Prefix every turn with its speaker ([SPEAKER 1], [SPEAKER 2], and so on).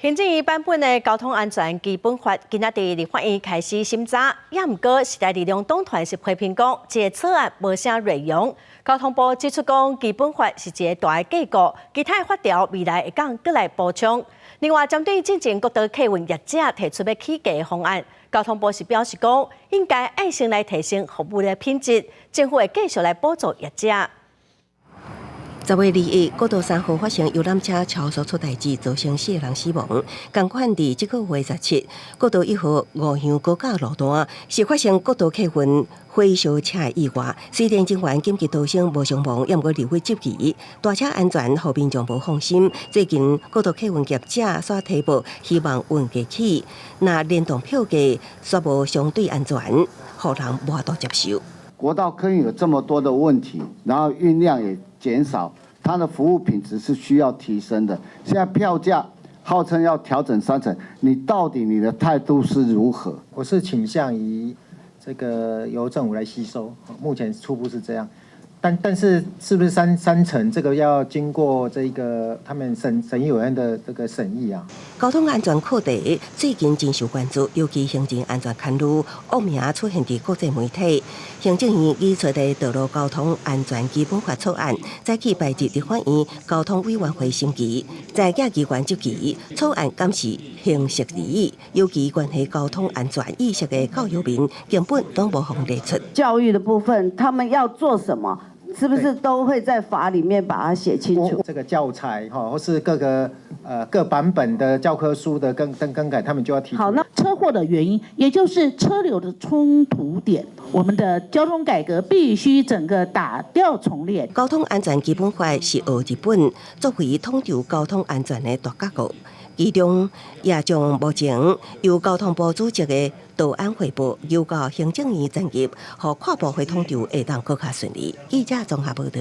[SPEAKER 1] 行政院版本的交通安全基本法，今仔佇立法院開始審查，也毋過時代力量黨團是批評講，這个草案無啥內容。交通部指出講，基本法是一個大的架構，其他的法條未來會當閣來補充。另外，針對進前國道客運業者提出欲起價的方案，交通部是表示講，應該愛先來提升服務的品質，政府會繼續來補助業者。
[SPEAKER 2] 10月21，國道3號發生遊覽車超速出代誌，造成四个人死亡。仝款佇這個月17，國道1號五鄉高架路段是發生國道客運火燒車意外。雖然警員緊急逃生無傷亡，也毋過立委質疑大車安全，予民眾無放心。最近國道客運業者煞提報，希望運價起，若聯動票價煞無相對安全，予人無法度接受。
[SPEAKER 3] 國道客運有這麼多的問題，然後運量也減少，它的服務品質是需要提升的。現在票價號稱要調整三成，你到底你的態度是如何？
[SPEAKER 4] 我是傾向於這個由政府來吸收，目前初步是這樣。但是是不是三成，這個要經過這個他們審議委員的這個審議啊。
[SPEAKER 2] 交通安全課題最近真受關注，尤其行人安全牽路惡名出現佇國際媒體。行政院擬出的道路交通安全基本法草案，早起排入立法院交通委員會審議，在野機關質疑草案敢是形式而已，尤其關係交通安全意識的教育面，根本攏無予列出。
[SPEAKER 5] 教育的部分，他們要做什麼？是不是都會在法裡面把它寫清楚？
[SPEAKER 4] 這個教材哈，或是各個各版本的教科書的更改，他們就要提。
[SPEAKER 6] 好，那車禍的原因，也就是車流的衝突點，我們的交通改革必須整個打掉重練。
[SPEAKER 2] 交通安全基本法是學日本作為統籌交通安全的大架構，其中也將目前由交通部組織的道安會報，由到行政院轉入，予跨部會統籌會當閣較順利。記者綜合報導。